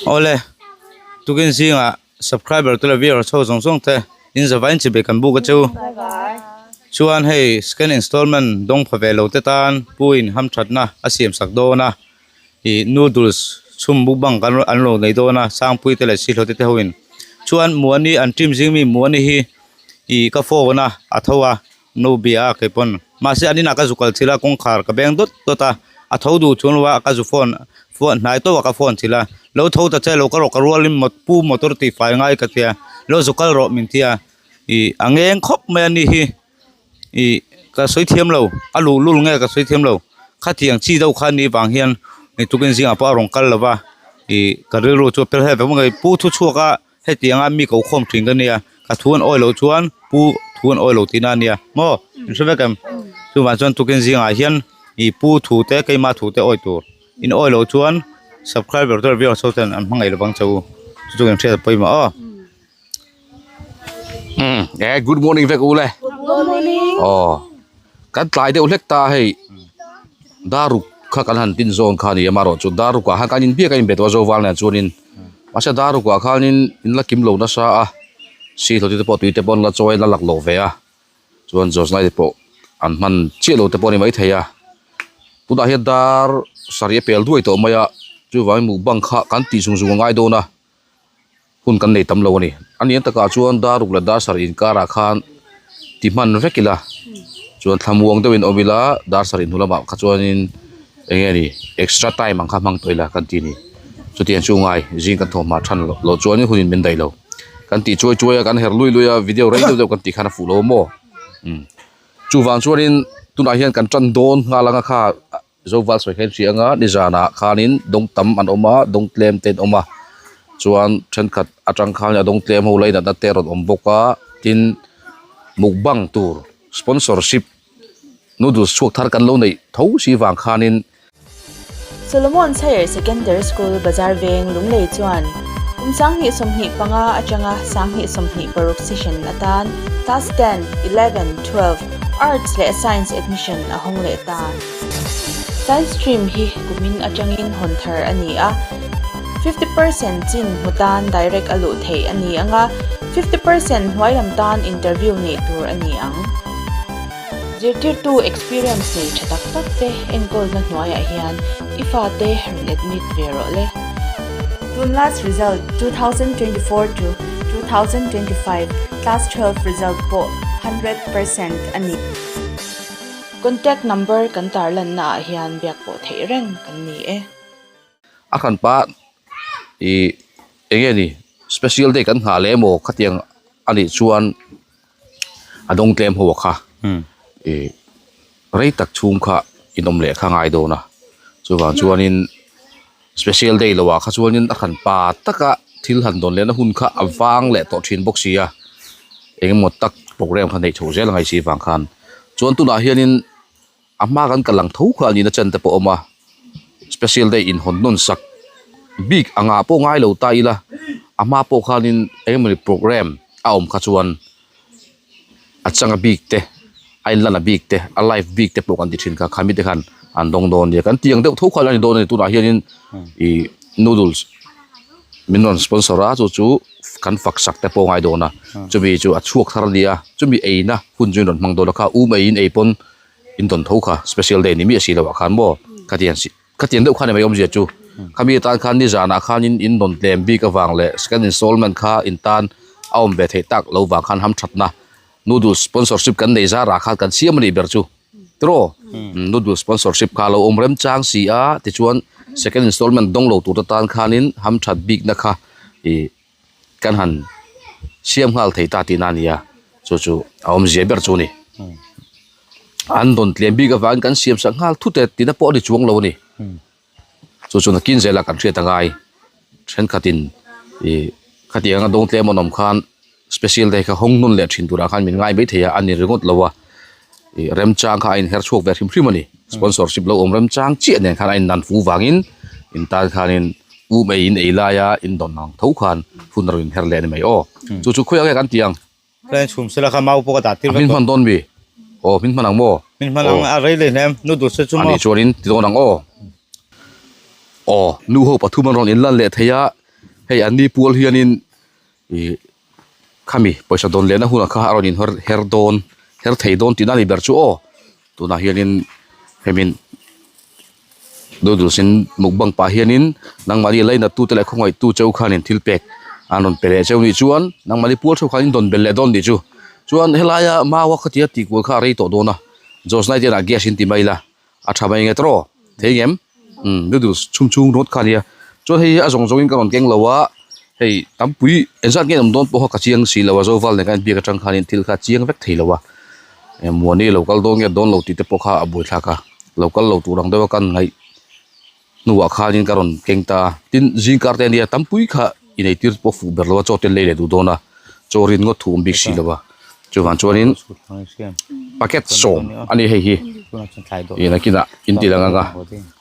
Awle, tukin zingah subscriber te leh viewers ho zawng zawng te in zavain chibai kan buk a chu. Chuan hei second installment dawng pha ve lo te tan pu in hamthatna a siam sak dawn a, ih noodles chhum mukbang kan an lo nei dawn a Sangpui te leh Sihlawti te ho in. Chuan Muani an team zing mi Muani hi ih ka phone a a tho a. No bia a kei pawn mahse an inah ka zu kal thil a kawngkhar ka beng dawt dawt a a tho duh chuan lo a ka zu phone phone hnai tawh a ka phone thil a lo tho ta che lo ka rawh ka rualin mot pu motor tih fai ngai ka tia lo zu kal rawh min tia ih a ngeng khawp mai a ni hi ih ka sawi thiam lo a luh lul nge ka sawi thiam lo khatiang chi deuh kha ni vang hian tukin zingah pawh a rawn kal lo va ih ka rilru chu a pel hle mai pu thu chhuak a. Hetianga mi ko khawm thin ka nia, ka thu an awi loh chuan pu thu an awi lo tihna a nia maw? In hre vek em? Chuvang chuan tukin zingah hian ih pu thu te keima thu te awi tur in awi loh chuan subscriber te leh viewers ho ten an hmangaih lovang che u chu chu kan hriat pawimawh aw. Umm eh good morning vek u le. Good morning. Aw kan tlai deuh hlek ta hei daruk kha kan han tin zawn kha a ni a amaherawhchu daruk ah khan kan inbiak a inbe tawh a zoval nen chuanin. Mahse darukah khanin in la kim lo nasa a, sihlawti te pawh tui te pawh an la chawi la lak lo ve a, chuan Josnai te pawh an hman chiah lo te pawh a ni maithei a, tunah hian dar sarih a pel duai tawh mai a, chuvangin mukbang kha kan tih zung zung a ngai dawn a, hun kan nei tam lo a ni. A nih takah chuan daruk leh dar sarih inkarah khan ti hman vek ila, chuan thlamuang deuhin awm ila dar sarih hnu lamah kha chuanin. Eng nge ni extra time ang kha hmang tawh ila kan ti a ni. Chutiang chu ngai zing kan thawhhma than loh chuan hunin min daih lo. Kan tih chuai chuai a kan her lui lui a video rei deuh deuh kan tih khan a fuh lo a maw. Umm chuvang chuanin tunah hian kan tan dawn nghal anga kha Zoval sawi kha in hria anga nizanah khanin dawng tam an awm a dawng tlem te an awm a chuan thenkhat atang khan a dawng tlem ho la inatna te a rawn awm bawk a tin mukbang tur sponsorship. Noodles chhuak thar kan lo neih tho si vang khanin. Solomon's Higher Secondary School Bazar Veng Lunglei chuan kum 2025 atanga 2026 session atan Class 10, 11, 12, Arts leh Science admission a hawng leh ta. Science stream hi kumin atangin hawn thar a ni a, 50% chin hmu tan direct a luh theih a ni ang a, 50% hnuai lam tan interview neih tur a ni ang. Zirtirtu experience nei tha tak tak te enkawlna hnuaiah hian i fate rawn admit ve rawh le. Tun last result 2024 to 2025 class 12 result pawh 100% a ni. Contact number kan tarlanna ah hian biak pawh theih reng kan ni e. A hran pa ih eng nge ni special day kan nghah leh emaw khatiang a nih chuan a dawng tlem ho a kha ih rei tak chhung kha in awm leh kha ngai dawn a chuvang chuanin special day lo ah kha chuanin a hran pa taka thil han dawn lehna hun kha a vang leh tawh thin bawk si a engemaw tak program kha neih chhoh zel a ngaih si vang khan chuan tunah hianin. A hma kan kal ang tho kha a nihna chan te pawh a awm a, special day inhawn nawn sak bik angah pawh ngai lo ta ila a hma pawh khanin eng emawni program a awm kha chuan a changa bik te a inlan a bik te a live bik te pawh kan ti thin kha khami te khan an dawng dawn nia kan tih ang deuh tho khan a ni dawn a ni tunah hianin ih noodles min rawn sponsor a chu chu kan fak sak te pawh a ngai dawn a chumi chu a chhuak thar a nia chumi eina hun chu in rawn hmang dawn a kha um eiin ei pawn. In tawn tho kha special day ni miah si loh ah khan maw khatiang si khatiang deuh khan ni mai awmzia chu khami atan khan nizanah khan in in rawn tlem bik avang leh second installment kha in tan a awm ve theih tak lo vang khan hamthatna noodles sponsorship kan nei zarah khan kan siam a nih ber chu tiraw noodles sponsorship kha a lo awm remchang si a tichuan second installment dawng lo tur te tan khanin hamthat bikna kha ih kan han siam nghal thei ta tihna a ni a chu chu a awmzia ber chu a ni an rawn tlem bik avangin kan siam sak nghal thut e tihna pawh a ni chuang lo a ni chu chu nakin zela kan hriat angai thenkhatin ih khatiang anga dawng tlem an awm khan special te kha hawng nawn leh thin turah khan min ngai maithei a a ni ringawt lo a ih remchang kha a inher chhuak ve hrim hrim a ni sponsorship lo awm remchang chiah nen khan a innan fu vangin in tan khanin u mei in ei laia in dawn ang tho khan hun a rawn inher leh a ni mai aw chu chu khawiah nge kan ti ang. Tlai chhum sela kha mau pawh ka dah tir vek tawh. A hmin hman dawn mi? Aw hmin hman ang maw? Hmin hman ang a rei leh hnem nu duh se chu maw? Ani chuanin ti dawn ang aw. Aw nu ho pathum an rawn inlan leh thei a. Hei an ni pual hianin ih khami pawisa dawn lehna hunah kha a rawn in her her dawn her thei dawn tihna a ni ber chu aw. Tunah hianin hemin noodles in mukbang pah hianin nangmahni lainat tute leh khawngaih tu cheu khanin thil pek an rawn pe leh cheu nih chuan nangmahni pual theuh khan in dawn belh leh dawn nih chu. Chuan helaia mau a khatia tih kual kha a rei tawh dawn a Jos Night hian a gas in ti mai ila a tha mai nge tawh thei ngem umm noodles chhum chhung rawt kha a nia chuan hei hi a zawng zawngin ka rawn keng lo a hei tampui engzat nge awm dawn pawh kha ka chiang si lo a zoval nen khan biak atang khanin thil kha a chiang vek thei lo a muani lo kal dawn nge dawn lo tih te pawh kha a buaithlak a lo kal lo tur ang deuh a kan ngaih hnuah khanin ka rawn keng ta a tin zingkar te ania tampui kha inei tir pawh fuh ber lo a chaw te lei leh duh dawn a chaw rin ngawt thu awm bik si lo a chuvang chuanin packet sawm a ni hei hi ih nakinah in ti lang ang a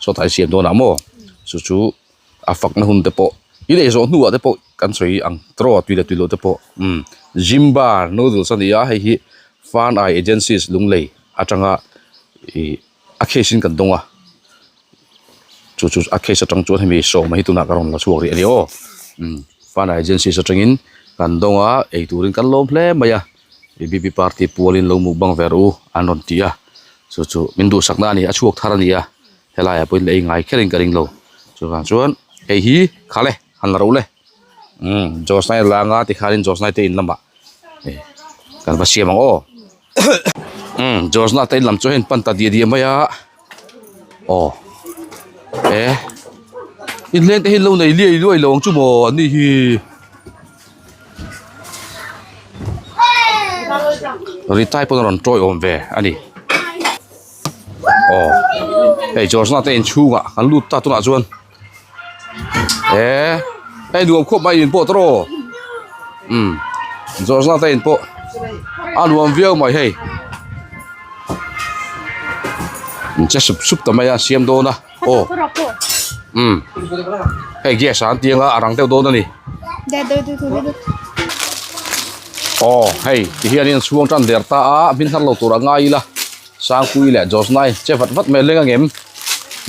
sawtlai siam dawnah maw chu chu a fakna hun te pawh in ei zawh hnuah te pawh kan sawi ang tawh a tui leh tui loh te pawh umm Zimba noodles a ni a hei hi Fan Eye Agencies Lunglei atanga ih. A case in kan dawng a chu chu a case atang chuan hemi sawma hi tunah ka rawn la chhuak rih a ni aw umm fana agencies atangin kan dawng a ei turin kan lawm hle mai a B B party pualin lo mukbang ve rawh u an rawn ti a chu chu min duhsakna a ni a chhuak thar a ni a helaiah pawhin la ei ngai kherin ka ring lo chuvang chuan hei hi kha le han la ro le umm Josnai langa tikhanin Josnai te in lamah kan va siam ang aw. Umm George te in lam chu hei an pan ta diah diah mai a aw e inleng te hi an lo nei liai luai lo ang chu maw an ni hi Ritai pawn a rawn tawi awm ve a ni aw hei George te in chhungah kan lut ta tunah chuan. E hei nuam khawp mai in pawh tawh umm zawh zat a in pawh a nuam viau mai hei in che sup sup ta mai a siam dawn a aw umm hei gas ah an ti anga a rang deuh dawn a ni aw hei ti hian in a chhuang tan der ta a hmin thar lo tur a ngai ila. Sangpui leh Josnai che vat vat mai a leng angem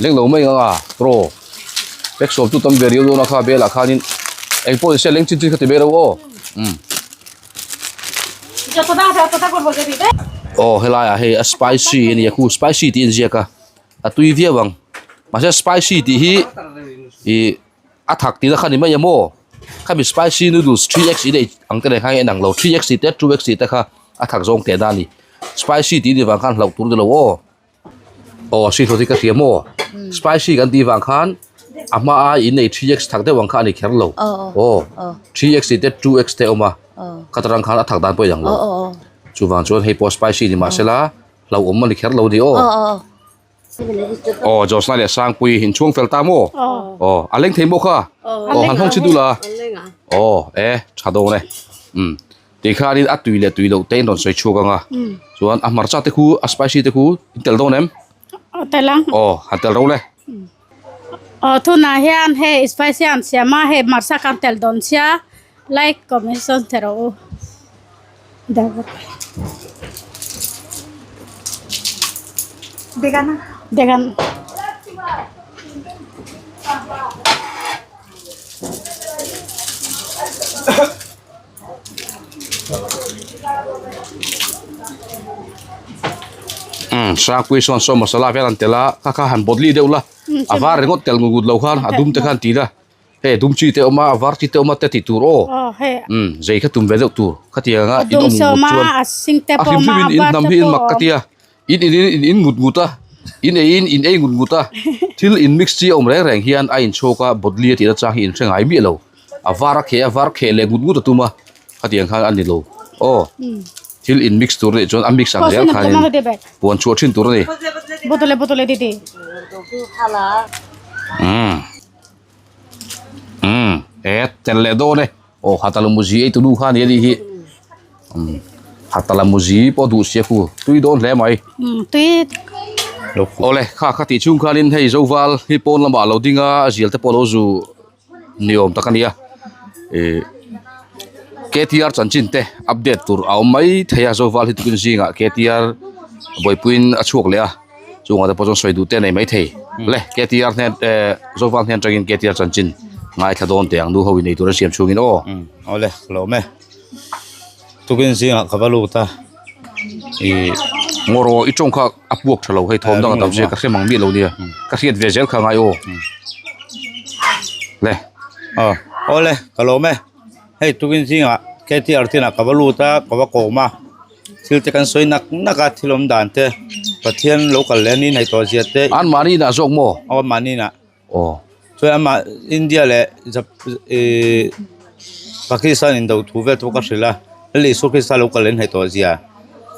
leng lo mai ang a pro pack sawm chu tam ve riau dawn a kha belah khanin eng pawh inse leng chin chin kha ti mai reuh aw umm aw helai ah hei a spicy a nia khu spicy tih a inziak a a tui viau ang mahse spicy tih hi ih a thak tihna kha ni mai em aw khami spicy noodles 3x in ei ang te nen khan a inang lo 3x tih te 2x tih te kha a thak zawng teh na a ni spicy tih ni vang khan hlauh tur ni lo aw aw si hlawt hi ka hria maw spicy kan tih vang khan a hma a in ei 3x thak deuh ang kha a ni kher lo aw 3x tih te 2x te a awm a khatarang khan a thak dan pawh a inang lo chuvang chuan hei pawh spicy ni mahsela hlauhawm a ni kher lo a ni aw. Aw Josna leh Sangpui inchhung fel ta maw? Aw a leng thei maw kha? Aw han hawng chi dul a. Aw e tha dawn e. Um ti khanin a tui leh tui loh te in rawn sawi chhuak ang a. Chuan a hmarcha te khu a spicy te khu in tel dawn em? Aw tel ang. Aw han tel ro le. Aw tunah hian hei spicy an siam a hei hmarcha kan tel dawn sia like comment sawn the rawh u. Degan. Um Sangpui sawn saw masala vel an tel a kha kha han bawtli deuh la a var ringawt tel ngut ngut lo khan a dum te khan ti la. Hei dum chi te awm a, a var chi te awm a te tih tur aw. Umm zei kha tum ve deuh tur khatiang anga in awm ngut chuan a hlim hlim in in hnam hi in mak ka tia in in in in ngut ngut a in ei in in ei ngut ngut a thil in mix chi a awm reng reng hian a inchhawk a bawtli a tih na chang hi in hre ngai miah lo a var a kheh a var kheh leh ngut ngut a tum a khatiang khan a ni lo aw thil in mix tur nih chuan a mix ang zel khanin puan chhuah thin tur a ni. Umm. Umm e tel leh dawn e aw hatalamuzi ei tunu kha ania nih hi umm hatalamuzi pawh duh sia khu tui dawn hle mai umm tui awle kha kha tih chhung khanin hei zoval hi pawn lamah a lo ding a a zial te pawh a lo zu ni awm tak a nia ih K T R chanchin te update tur a awm mai thei a zoval hi tukin zingah K T R buaipuiin a chhuak leh a. Chungah te pawh chuan sawi duh te a nei maithei. Le, KTR hnen eh Zoval hnen atangin KTR chanchin Ngaithla dawn teh ang nu ho in eitur an siam chhungin aw. Umm awle ka lawm e. Tukin zingah ka va lut a ih. Ngaw i tawng kha a puak tha lo hei thawm dang a tam sia ka hre mang miah lo nia ka hriat ve zel kha ngai aw. Le. Aw awle ka lawm e. Hei tukin zingah KTR tinah ka va lut a ka va kawm a thil te kan sawi nak nak a thil awm dan te Pathian lo kal leh a ni hnaih tawh zia te. An mahni inah zawk maw? Aw mahni inah. Aw. Chuan amah India leh Jap ih Pakistan indo thu vel te pawh ka hrilh a, Lal Isua Krista lo kal leh hnaih tawh zia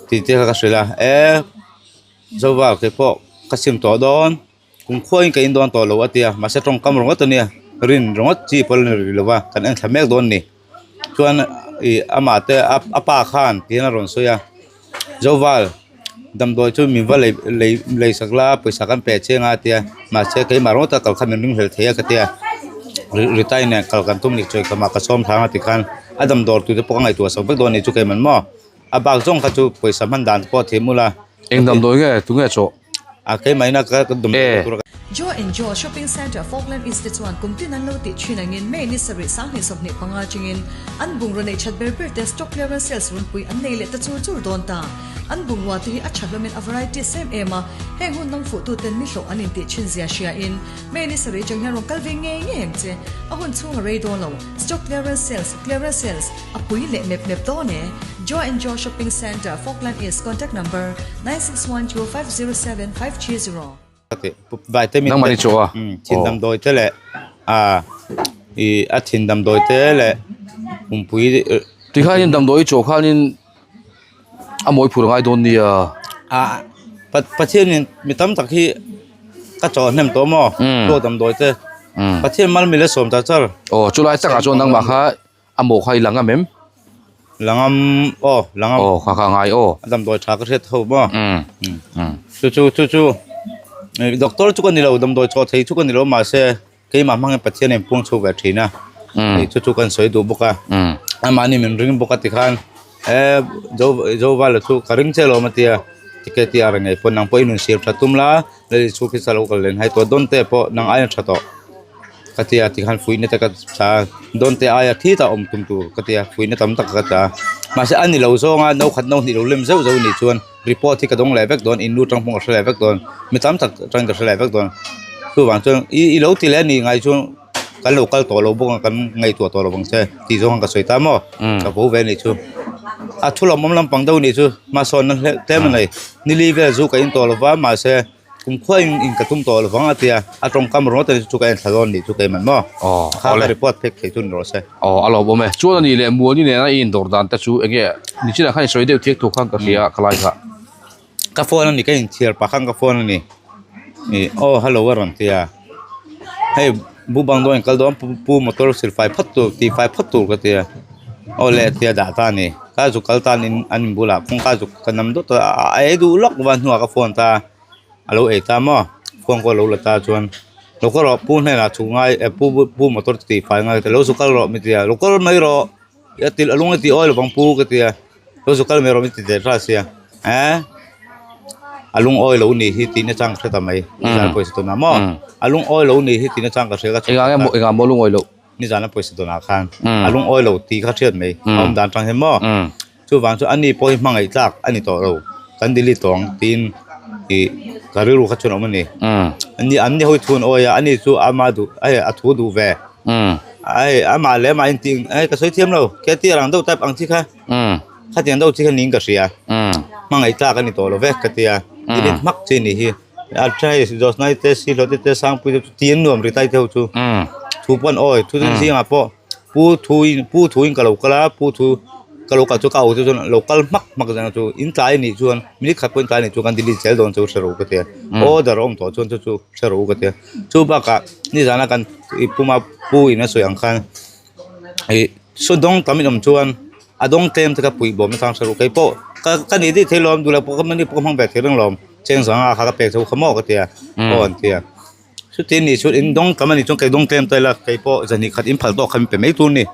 tih te kha ka hrilh a, e Zova kei pawh ka sim tawh dawn kum khuain ka in dawn tawh lo a ti a, mahse tawngkam ringawt a nia rin ringawt chi pawh la ni rih lo va kan en thla mek dawn a ni. Chuan ih amah te a pa khan tihian a rawn sawi a. Zoval, damdawi chu min va lei lei lei sak la pawisa kan pe che anga tia mahse keimah rawng tak kal kha min ring hlel thei a ka tia Ritai nen kal kan tum ni chawi khamah ka sawm thlang a ti khan a damdawi tute pawh ka ngaihtuah sak vek dawn a ni chu keiman maw a bak zawng kha chu pawisa hman dan te pawh a thim ula. Eng damdawi nge tunge chawh? A keimah ina ka damdawi tur a. Joe and Joe Shopping Centre Falkland East te chuan kum tin an lo tih thin angin May ni sarih 2025 chungin an bungraw neih that ber ber te stock clearance sales runpui an nei leh ta chur chur dawn ta. An bungrua te hi a tha hlawmin a varieties em em a, heng hun dang fuh tuten ni hlawh an intih thin zia hria in May ni sarih chang hian rawn kal ve ngei ngei ang che. A hun chhung a rei dawn lo. Stock clearance sales, clearance sales, A pui leh mep mep dawn e. Joe and Joe Shopping Centre, Falkland East, Contact number, 9612507530. Vitamin Nangmah ni chu a. Thin damdawi te leh a i a thin damdawi te leh pumpui Tikhanin damdawi chaw khanin a mawi phur a ngai dawn nia. A Pathianin mi tam tak hi ka chaw hnem tawh maw? Chaw damdawi te. Pathian mal mi la sawm char char. Aw chulai takah chuan nangmah kha A maw kha i langam em? Langam aw, langam. Aw, kha kha ngai aw. A damdawi tha ka hriat ho maw? Um. Um. Chu chu chu chu doctor chu ka ni lo, damdawi chawh thei chu ka ni lo mahse keimah hmangin Pathian a inpuang chho ve thin a. Um. Hei chu chu kan sawi duh bawk a. Um. Amahni min ring bawk a tikhan e zo Zovala chu ka ring che lawm a tia ticket i a reng ngei pawh nang pawh i nun siam tha tum la Lei chhuk hi chalo kal len hai tawh dawn te pawh nang aia tha tawh ka tia tikhan fuihna te ka tha dawn te aia thi ta awm tum tur ka tia fuihna tam tak ka tla mahse a ni lo zawnga no khat no hnih lo lem zeuh zeuh anih chuan report hi ka dawng leh vek dawn in lu tang pawh ka hre leh vek dawn mi tam tak tangin ka hre leh vek dawn chuvang chuan i i lo ti leh anih ngai chuan kan lo kal tawh lo bawk ang kan ngaihtuah tawh lo vang che tih zawng ka sawi ta maw ka bo ve anih chu a thu lawmawm lampang deuh anih chu hmasawnna hleuh tlem a nei nili vel zu ka in tawh lo va mahse kum khuain in ka tum tawh lo vang a tia a tawngkam rawt anih chu ka en thla dawn anih chu keimah maw kha ka report phek thei chu ni rawh se. Aw a lawmawm e chuan anih leh Muani nena i indawr dan te chu eng nge nichinah khan i sawi deuh thiak thu khan ka hria a khalai kha. Ka phone a ni ka inthiar pah khan ka phone a ni ih aw hello a rawn ti a hei bu bang dawn in kal dawn pu motor sil fai phawt tur tih fai phawt tur ka ti a aw le tia dah ta a ni ka zuk kal tan in an in bulah kawngka zuk ka nam dawt a a ei duh lawk va hnuah ka phone ta a lo ei ta maw phone pawh a lo la ta chuan lo kal rawh pu hnenah chhuk ngai pu pu motor tih fai ngai ka ti lo zuk kal rawh mi ti a lo kal mai rawh a ti a lung a ti awi lovang pu ka ti a. Lo zu kal mai rawh min ti der hla sia eh a lungawi lo ni hi tih na chang ka hre ta mai nizan pawisa tawn ah maw a lungawi lo ni hi tih na chang ka hria ka Engah nge maw engah maw lungawi loh nizan a pawisa tawn ah khan a lungawi lo tih kha hriat mai a awm dan tang hian maw chuvang chu ani pawh hi hmangaih tlak a ni tawh lo kan delete tawh ang tiin ih ka rilru kha chuan a awm a ni ani an ni ho hi thu an awi a ani chu ama duh hei a thu duh ve hei amah leh amah intih hei ka sawi thiam lo ketir ang deuh type ang chi kha. Khatiang deuh chi kha niin ka hria. Hmangaih tlak a ni tawh lo vek ka tia. Delete hmak chi ni hi. A tha hi Josnai te Sihlawte te Sangpui te chu ti an nuam ri tai te ho chu. Thu pawh an awi thu chu zingah pawh pu thu in pu thu in ka lo kal a pu thu ka lo kal chu ka au chu chuan lo kal hmak hmak zan chu in tlai anih chuan minute khat pawh in tlai anih chuan kan delete zel dawn chu hre ro ka tia. Order a awm tawh chuan chu chu hre ro ka tia. Chu bakah nizana kan i puma pu in a sawi ang khan. Ih saw dawng tam in awm chuan a dawng tlem te kha puih bawm nachang hre ru kei pawh ka ka nih dih thei lawm duh lo pawh ka mani pawh ka hmang ve thei reng lawm cheng zanga kha ka pek chho kha maw ka tia aw an tia chuti nih chuan in dawng tam a nih chuan kei dawng tlem ta ila kei pawh zan hnih khat in phal tawk kha min pe mai tur a ni.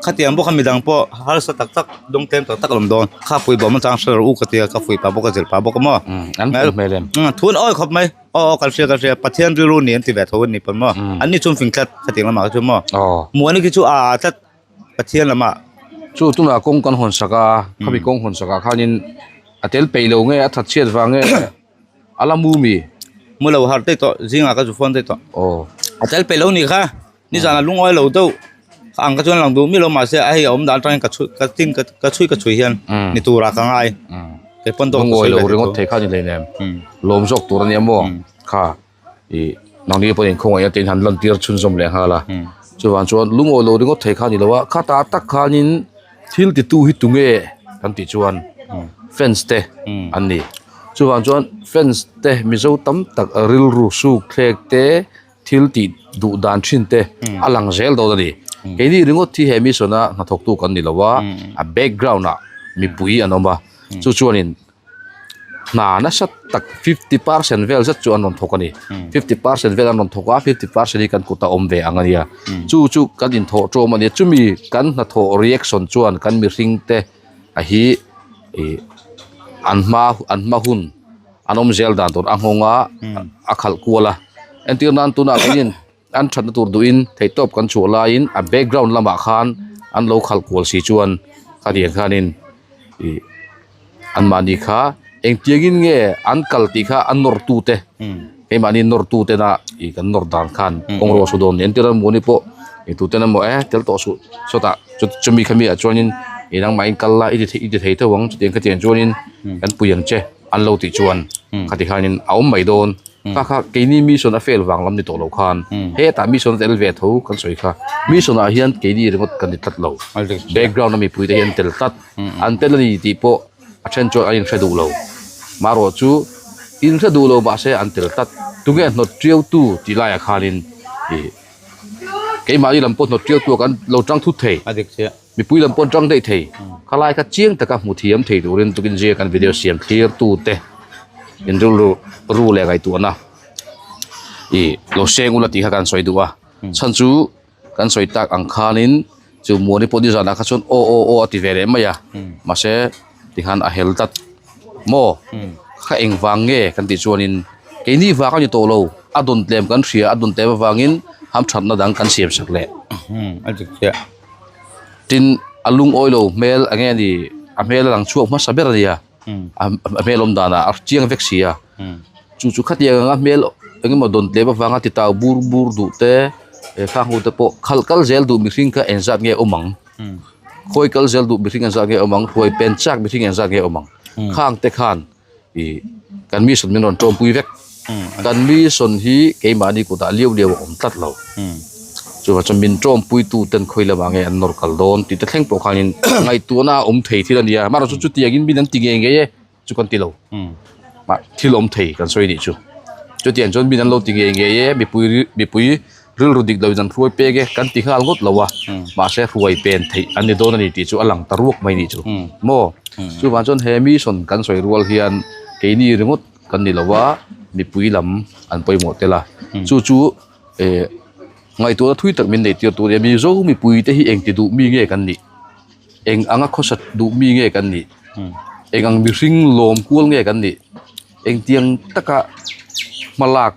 Khatiang bawk a midang pawh harsa tak tak dawng tlem tak tak a awm dawn. Kha pui bawm atang hre rawh u ka tia ka fui pah bawk a zir pah bawk a maw. An fel hmel em? Thu an awi khawp mai. Aw aw kan hria kan hria Pathian rilru ni an ti ve tho a ni pawn maw. An ni chu an fing tlat khatiang lamah kha chu maw. Muani khi chu a a tlat Pathian lamah. Chu tunah kawng kan hawn sak a, khami kawng hawn sakah khanin a tel peih lo nge a that chhiat vang nge a la mu mi? Mu lo harh daih tawh zingah ka zu phone daih tawh. Aw. A tel peih lo ni kha. Nizan a lungawi lo deuh ka ang ka chuan lang duh miah lo mahse a hei a awm dan atangin ka chhui ka tin ka chhui ka chhui hian ni turah ka ngai kei pawn dawt ka Lungawi sawi lo ve thei ringawt tho. thei kha ni hleinem lawm zawk tur ania maw kha ih nangni pawhin khawngaihna te in han lan tir chhunzawm leh nghal a chuvang chuan lungawi lo ringawt thei kha ni lo a khata tak khanin thil titu hi tunge kan tih chuan fans te an ni chuvang chuan fans te Mizo tam tak rilru suk thlek te. Thil tih duh dan thin te a lang zel dawn a ni. Keini ringawt hi he mission a hnathawktu kan ni lo a, a background ah mipui an awm a, chu chuanin hna nasa tak 50% vel zet chu an rawn thawk a ni. 50% vel an rawn thawk a, 50% hi kan kut a awm ve ang a nia. Chu chu kan inthawh ṭawm a nia, chumi kan hnathawh reaction chuan kan mihring te a hi ih an hma an hma hun an awm zel dan tur a nghawng a a khalh kual a entir nan tunah pawhin an thatna tur duhin theihtawp kan chhuah laiin a background lamah khan an lo khalh kual si chuan khatiang khanin ih anmahni kha engtiangin nge an kal tih kha a nawr tu te keimahni nawr tu tena ih kan nawr dan khan kawng rawh su dawn entir a mawni pawh ih tute emaw e tel tawh suh sawtah chumi khami ah chuanin ih nangmahin kal la i ti i ti thei tho ang chutiang khatiang chuanin kan pui ang che. An lo tih chuan khati khanin a awm mai dawn. Kha kha keini mission a fail vang lam ni tawh lo khan hetah mission a tel ve tho kan sawi kha. Mission ah hian keini ringawt kan ni tlat lo. Background a mipui te hi an tel tlat. An tel a ni tih pawh a then chuan an inhre duh lo. Marawh chu inhre duh lo mahse an tel tlat. Tunge hnawt tiau tu tih laiah khanin ih keimahni lam pawh hnawt tiau tu ah kan lo tang thut thei. Mipui lam pawh an tang daih thei. Khalai kha chiang taka hmu thiam thei turin tukin zia kan video siam thlir tute in rilru ru leh ngaihtuahna ih lo seng ula tih kha kan sawi duh a. Chhan chu kan sawi tak ang khanin chu Muani pawh nizanah kha chuan aw aw aw a ti ve leh mai a. Mahse tikhan a hel tlat maw? Kha engvang nge kan tih chuanin keini vang a ni tawh lo, a dawn tlem kan hria, a dawn tlem avangin hamthatna dang kan siam sak leh. Tin, a lungawi lo hmel eng nge ni, a hmel a lang chhuak hmasa ber a nia, a hmel awm danah a chiang vek si a. Chu chu khatiang anga hmel eng emaw dawn tlem avanga ti tau bur bur duh te, he khang ho te pawh khalh kal zel duh mihring kha engzat nge awm ang, khawi kal zel duh mihring engzat nge awm ang, hruai pen chak mihring engzat nge awm ang, khang te khan ih kan mission min rawn tawmpui vek kan mission hi keimahni kutah liau liau a awm tlat lo chuvang chuan min tawmpui tu ten khawi lamah nge an nawr kal dawn tih te thleng pawh khanin ngaihtuahna a awm thei thil a nia amaherawhchu chutiangin min an ti ngei ngei e chu kan ti lo mah thil awm thei kan sawi nih chu chutiang chuan min an lo ti ngei ngei e mipui mipui Rilru dik loin an hruai pek e, kan ti nghal ngawt lo a, mahse hruai pen theih an ni dawn a ni tih chu a lang ta ruak mai nih chu maw? Chuvang chuan he mission kan sawi rual hian keini ringawt kan ni lo a, mipui lam an pawimawh tel a, chu chu eh ngaihtuahna thui tak min neih tir tur a ni. Mizo mipui te hi engti duh mi nge kan nih? Eng anga khawsat duh mi nge kan nih? Eng ang mihring lawm kual nge kan nih? Engtiang taka hmalak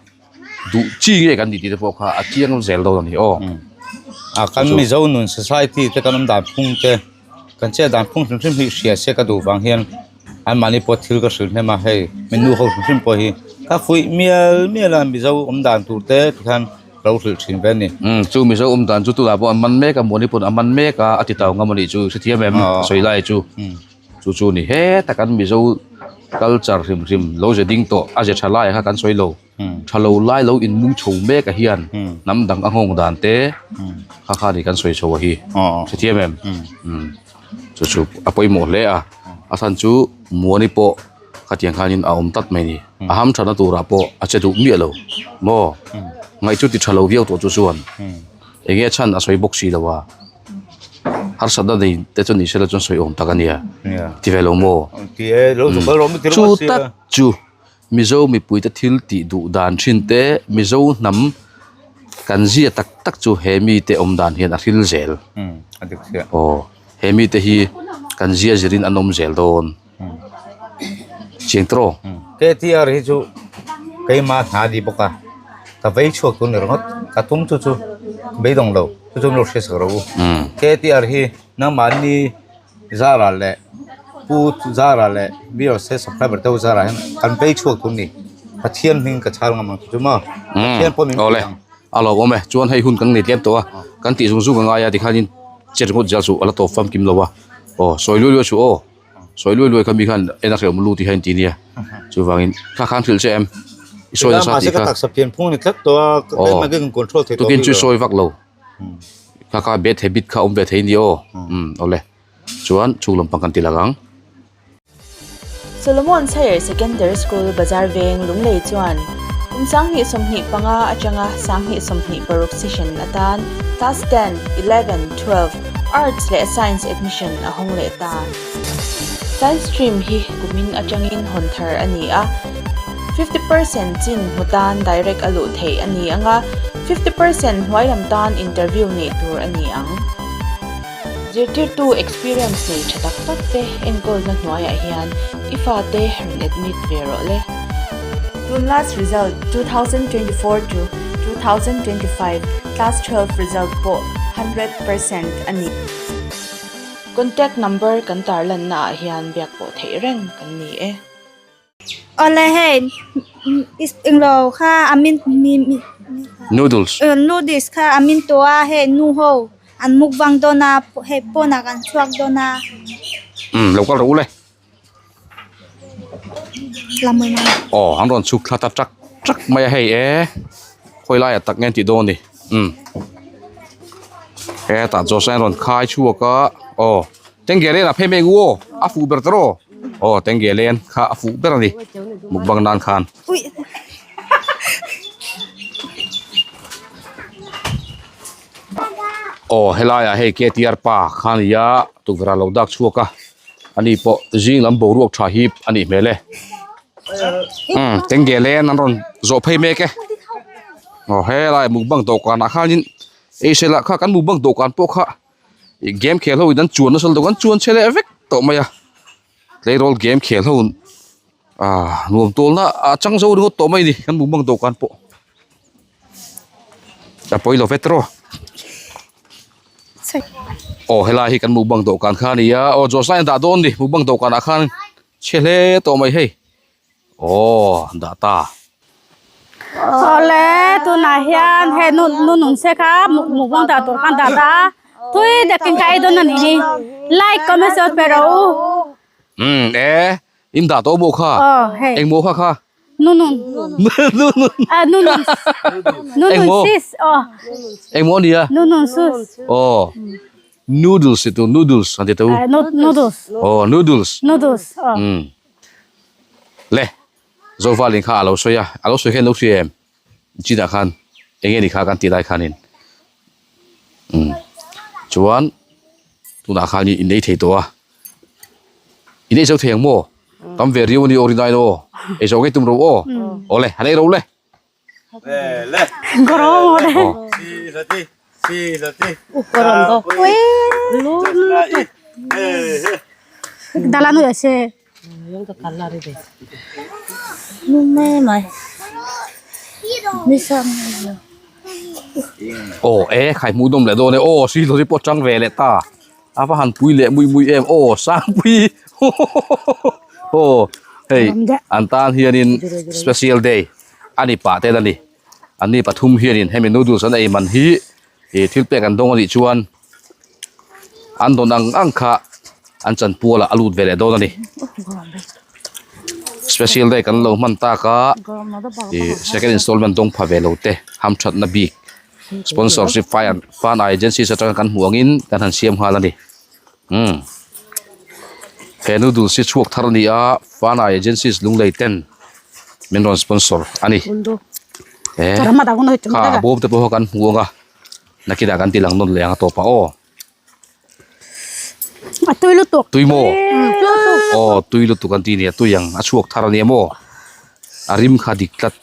duh chi nge kan tih tih te pawh kha a chiang zel dawn a ni aw. A kan Mizo nun society te kan awm dan phung te kan chet dan phung hrim hrim hi hria se ka duh vang hian anmahni pawh thil ka hrilh hnem a hei min nu ho hrim hrim pawh hi ka fuih mial mial a Mizo awm dan tur te tikhan lo hrilh thin ve a ni. Umm chu Mizo awm dan chu tunah pawh an man mek a Muani pawn a man mek a a ti tau ngam a nih chu hrethiam em sawi lai chu. Chu chu ni heta kan Mizo culture hrim hrim lo ze ding tawh a ze tha lai kha kan sawi lo. Tha lo lai lo in mung chho mek a hian hnam dang a nghawng dan te kha kha ni kan sawi chho a hi. Hrethiam em? Chu chu a pawimawh hle a. A chhan chu Muani pawh khatiang khanin a awm tlat mai ni. A ham thatna turah pawh a che duh miah lo maw? Ngaih chu ti tha lo viau tawh chu chuan eng nge chhan a sawi bawk si lo a. Harsatna nei te chu ni sela chuan sawi awm tak a nia ti ve lo maw? Chu tak chu Mizo mipuite thil tih duh dan thin te Mizo hnam. Kan zia tak tak chu he mite awm dan hian a hril zel. Aw he mite hi kan zia zirin an awm zel dawn. Chiang tawh. KTR hi chu keimah hna a ni bawk a, ka vei chhuak tur ni ringawt, ka tum chu chu beidawng lo, chu chu min lo hria sak rawh u. KTR hi nangmahni zara leh pu zara leh viewers te subscriber te ho zara hian kan vei chhuak tur ni, Pathian hming ka chhal ngam ang chu chu maw, Pathian pawh min Awle pui ang. A lo awm e, chuan hei hun kan nei tlem tawh a, kan tih zung zung a ngai a tikhanin che ringawt zel chu a la tawp famkim lo a, aw sawi luai luai suh aw. Sawi luai luai kha mi khan en a hrehawm lu tih hian ti nia. Chuvangin kha khan hrilh che em? I sawi nasa tih kha. Ka taksa pian phung ni tlat tawh a, keimah ka control thei tawh. Tukin chu sawi vak lo. Kha kha bad habit kha awm ve thei nia aw. Umm awle. Chuan chung lampang kan ti lang ang. Solomon's Higher Secondary School Bazar Veng Lunglei chuan kum 2025 atanga 2026 session atan Class 10, 11, 12, Arts leh Science admission a hawng leh ta. Science stream hi kumin atangin hawn thar a ni a, 50% chin hmu tan direct a luh theih a ni ang a, 50% hnuai lam tan interview neih tur a ni ang. Zirtirtu experience nei tha tak tak te enkawlna hnuaiah hian i fate rawn admit ve rawh le. Tun last result 2024 to 2025 class 12 result pawh 100% a ni. Contact number kan tarlanna ah hian biak pawh theih reng kan ni e. Awle hei englo kha a min mi mi Noodles. Noodles kha a min tawh a hei nu ho an mukbang dawn a hei pawnah kan chhuak dawn a. Umm lo kal rawh u le. Aw an rawn chhuk thla ta tak tak mai a hei e khawi laiah tak nge an tih dawn a ni umm hetah Joshua an rawn khai chhuak a aw tengge len ah phei mai ang u aw a fuh ber ta rawh aw tengge len kha a fuh ber a ni mukbang nan khan. Aw helaiah hei KTR pa kha a ni a tukverh ah lo dak chhuak a. Ani pawh zing lam boruak tha hi a nih hmel e. Umm tengge len an rawn zawh phei mek e. Aw helai mukbang dawhkan ah khanin ei se lah kha kan mukbang dawhkan pawh kha ih game khel ho in an chuan nasa lutuk an chuan chhe leh vek tawh mai a. Tleirawl game khel ho ah nuam tawlna a chang zo ringawt tawh mai a ni kan mukbang dawhkan pawh. A pawi lo vet rawh. Aw helai hi kan mukbang dawhkan kha a ni a aw Joshua in dah dawn ni mukbang dawhkan ah khan chhe hle tawh mai hei aw an dah ta. Awle tunah hian hei nu nu nung se kha mukbang dah tur khan dah ta a tui takin ka ei dawn a nih hi like comment share pe rawh u. Umm e in dah tawh maw kha eng maw kha kha. Nunun. Nunun. Ah, nunun. Nunun Engmaw? sis. Oh, Engmaw nia? nunun sus. Oh. Noodles itu noodles an ti teu. Ah, no- noodles. Oh, noodles. Noodles. Oh. Mm. Le. Zovalin kha alo sawi a. Alo sawi khan lo hria em? Chinah khan enge ni kha kan tih lai khanin. Mm. Chuan tunah khan in ei thei tawh a. In ei zo thei ang maw? Tam ve riau a ni aw rinai aw. Ei zo ngei tum ro aw. Awle, han ei ro le. Aw e khai hmuh nawm leh dawn e aw si lo hi pawh chang ve leh ta. A va han pui leh mui mui em aw Sangpui aw hei an tan hianin special day a ni pah tel a ni an ni pathum hianin hemi noodles an ei man hi ih thil pek an dawng a nih chuan an dawn ang ang kha an chanpual ah a lut ve leh dawn a ni special day kan lo hman tak a ih second installment dawng pha ve lo te hamthatna bik. Sponsorship fund fund agencies atanga kan hmuh angin kan han siam nghal a ni umm he noodles hi chhuak thar a ni a fund agencies lunglei ten min rawn sponsor a ni he kha a bawm te pawh kha kan hmu ang a nakinah kan ti lang nawn leh ang a tawp ah aw. A tui lutuk. Tui maw? Aw tui lutuk an ti nia tui ang a chhuak thar a nia maw? A rim kha dik tlat.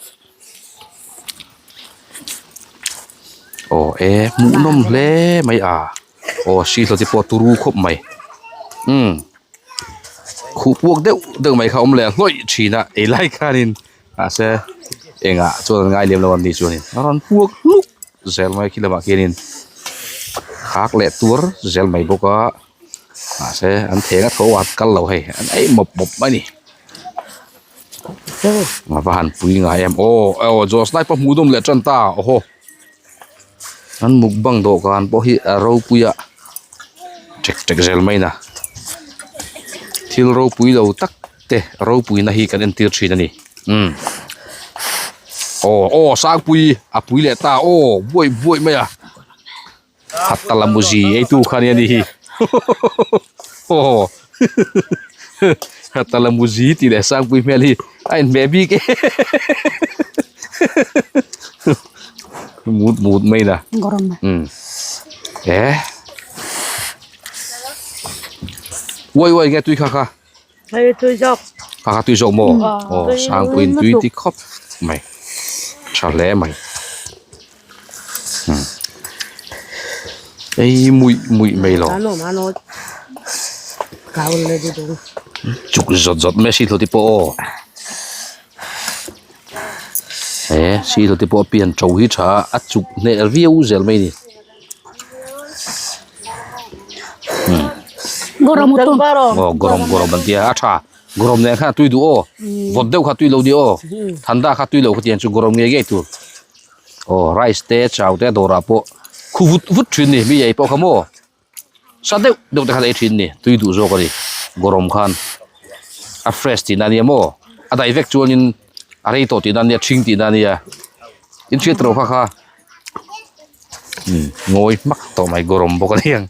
Aw e hmuhnawm hle mai a aw sihlo te pawh turu khawp mai umm khuh puak deuh deuh mai kha a awm leh hlawih thin a ei lai khanin mahse engah chuan an ngai lem lo a ni chuanin a rawn puak hluk zel mai khi lamah khianin khak leh tuar zel mai bawk a mahse an theng a tho a kal lo hei an ei mawp mawp mai a ni. A va han pui ngai em aw aw Jos lai pawh hmuh nawm leh tan ta aw haw an mukbang dawhkan pawh hi a ropui a ṭek ṭek zel mai na thil ropui lo tak te ropui na hi kan entir thin a ni umm aw aw Sangpui a pui leh ta aw buai buai mai a. Hattalamuzi eitu kha nia ni hi aw Hattalamuzi tih leh Sangpui hmel hi a inhmeh bik e mut mut mai la um e uai uai nge tui kha kha Hei tui zawk. Kha kha tui zawk maw? Aw Sangpuiin tui ti khawp mai. Tha hle mai. Hmm. Ei muih muih mai lo. Chuk zawt zawt mai si thluti pawh aw. He si thluti pawh pian tho hi tha a chuk hneh viau zel mai ni. Gorom utum. Aw gorom gorom an tia a tha gorom nen khan a tui duh aw vawt deuh kha tui lo nia aw thanda kha tui lo kha tiang chu gorom ngei ngei tur aw rice te chau te dawrah pawh khu vut vut thin ni mi ei pawh kha maw sa deuh deuh te khan ei thin ni tui duh zawk a ni gorom khan a fresh tihna ania maw a dai vek chuanin a rei tawh tihna ania ṭhing tihna ania in hriat tawh kha kha. Ngawi hmak tawh mai gorom bawk a niang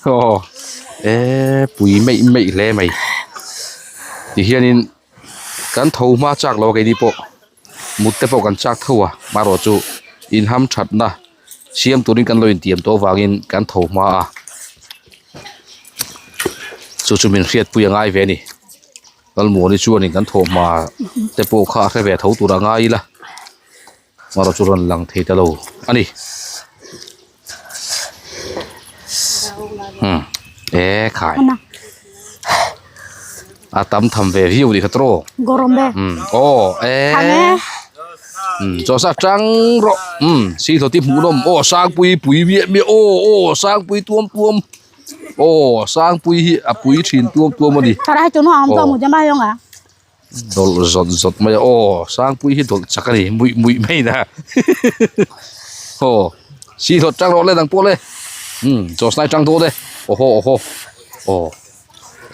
aw e pui meih meih hle mai tihianin kan tho hma chak lo a keini pawh mut te pawh kan chak tho a marawh chu inham thatna siam turin kan lo intiam tawh avangin kan tho hma a chu chu min hriatpui a ngai ve a ni. Lalmuani chuanin kan thawhhma te pawh kha a hre ve tho tur a ngai ila erawh chu rawn lang thei ta lo a ni hmm e khai a tam tham ve viau ni kha tawh hmm aw e hmm chaw sa tang rawh hmm si hlawti hmuh nawm aw sangpui pui miah miah aw aw sangpui tuam tuam. Aw Sangpui hi a pui thin tuam tuam a ni. Aw dawlh zawt zawt mai a aw Sangpui hi dawlh chak a ni muih muih mai na aw si hlawt tang rawh le dang pawh le umm Josnai tang dawn e aw haw aw haw aw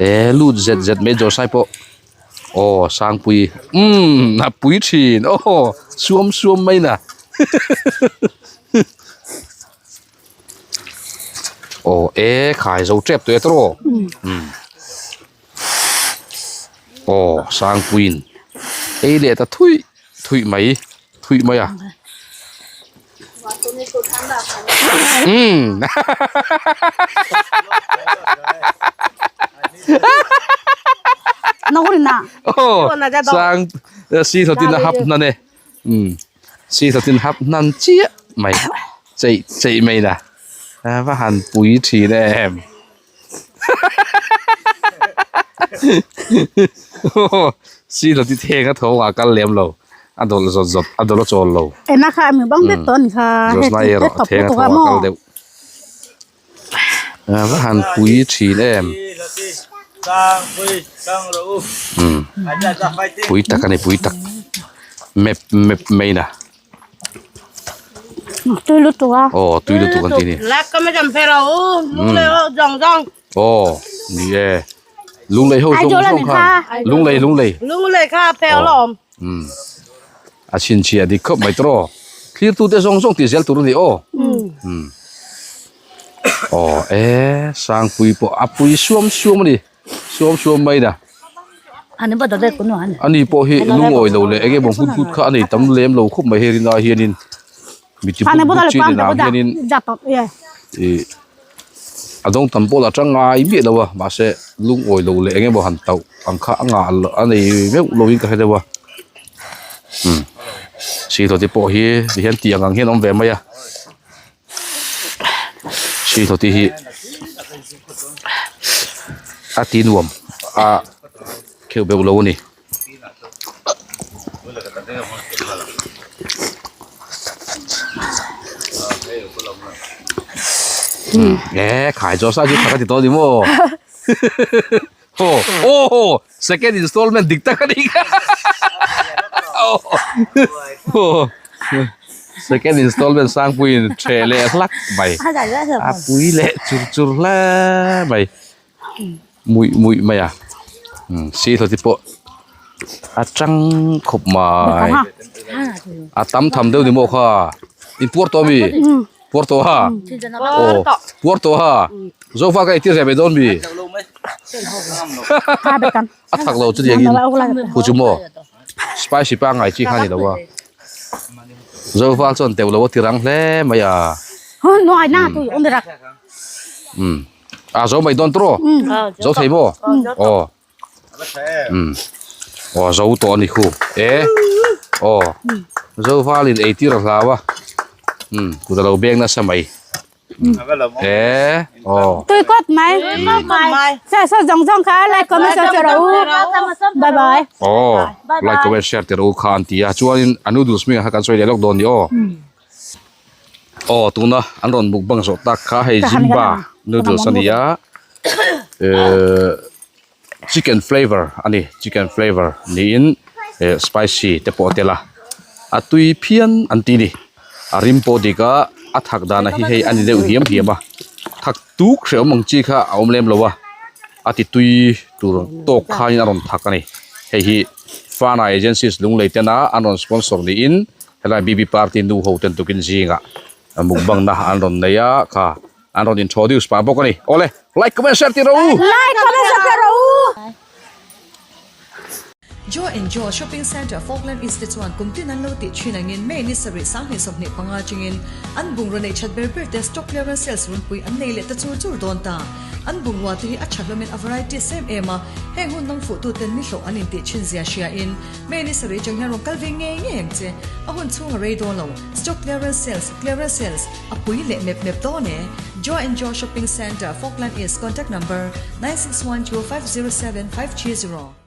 e lut zet zet mai Josnai pawh aw Sangpui umm a pui thin aw suam suam mai na. Aw e khai zo tep tawh e tawh umm aw sangpuiin ei leh ta thui thui mai thui mai a umm aw sang si hlawtin a hap hnan e umm si hlawtin hap hnan chiah mai cheih cheih mai la a va han pui thin em si hlawti theng a tho a kal lem lo a dawlh zawt zawt a dawlh a chawl lo ena kha mi bang vek tawh a ni kha zawt lai erawh a theng a tho a kal deuh a va han pui thin em umm pui tak a ni pui tak mep mep mai na. Tui lutuk a. Aw tui lutuk an ti ni. Lak ka ma jam phero u lung lei ho zawng zawng. Aw ni e. Lung lei ho zawng zawng kha. Lung lei lung lei. Lung lei kha pheo lawm. Um. A chin chhia dik khawp mai tawh. Thlir tu te zawng zawng tih zel tur a ni aw. Um. Aw e Sangpui pawh a pui suam suam a ni. Suam suam mai na. Ani pawh hi lungawi lo leh eng emaw hut hut kha a nei tam lem lo khawp mai hei rinah hianin mi ti but but chi nen ang hianin ih a dawng tam pawh la tang ngai miah lo a mahse lungawi lo leh eng emaw han tauh ang kha a ngah a nei meuh lovin ka hre deuh a. Umm sihthawti pawh hi ti hian tiang ang hian a awm ve mai a sihthawti hi a ti nuam a kheuh beuh lo a ni. E khai chaw sa chu thak a ti tawh a ni maw aw aw second installment dik tak a ni kha aw second installment sangpuiin ṭheh leh hlak mai a pui leh chur chur hle mai. Muih muih mai a sihlo te pawh a tang khawp mai a tam tham deuh ni maw kha in puar tawh ami puar tawh ha aw puar tawh ha zofa ka eitir ve mai dawn mi a thak lo chu tiangin hu chu maw spicy pangngai chi kha a ni lo a zofa chuan teuh lo a ti rang hle mai a. A zo mai dawn tawh zo thei maw aw umm aw zo tawh a ni khu e aw zo valin ei tir a hlau a umm kut a lo beng nasa mai e aw tui kawt mai sa sa zawng zawng kha like comment share rawh u bye bye aw like comment share te rawh u kha an ti a chuanin a noodles hming ah kha kan sawi leh lawk dawn ni aw. Aw tuna an rawn mukbang zawh tak kha hei Zimba noodles a ni a ehh chicken flavour a ni chicken flavour niin eh spicy te pawh a tel a a tui phian an ti a ni a rim pawh dik a a thak dan ah hi hei a ni deuh hiam hiam a thak tuk hrehawm ang chi kha a awm lem lo a a ti tui tur tawk khain a rawn thak a ni hei hi Fana Agencies Lunglei tena an rawn sponsor niin. Helai BB party nu ho ten tukin zingah mukbang na an rawn nei a kha an rawn introduce pah bawk a ni. Awle like comment share tih rawh u. Like comment share tih rawh u. Joe and Joe Shopping Centre Falkland East te chuan kum tin an lo tih thin angin May ni sarih 2025 chungin an bungraw neih that ber ber te stock clearance sales runpui an nei leh ta chur chur dawn ta. An bungrua te hi a tha hlawmin a variety sem em a, heng hun nang fuh tuten ni hlawh an intih thin zia hria in May ni sarih chang hian rawn kal ve ngei ngei ang che. A hun chhung a rei dawn lo. Stock clearance sales, clearance sales, a pui leh mep mep dawn e. Joe and Joe Shopping Centre, Falkland East, Contact number, 9612507530.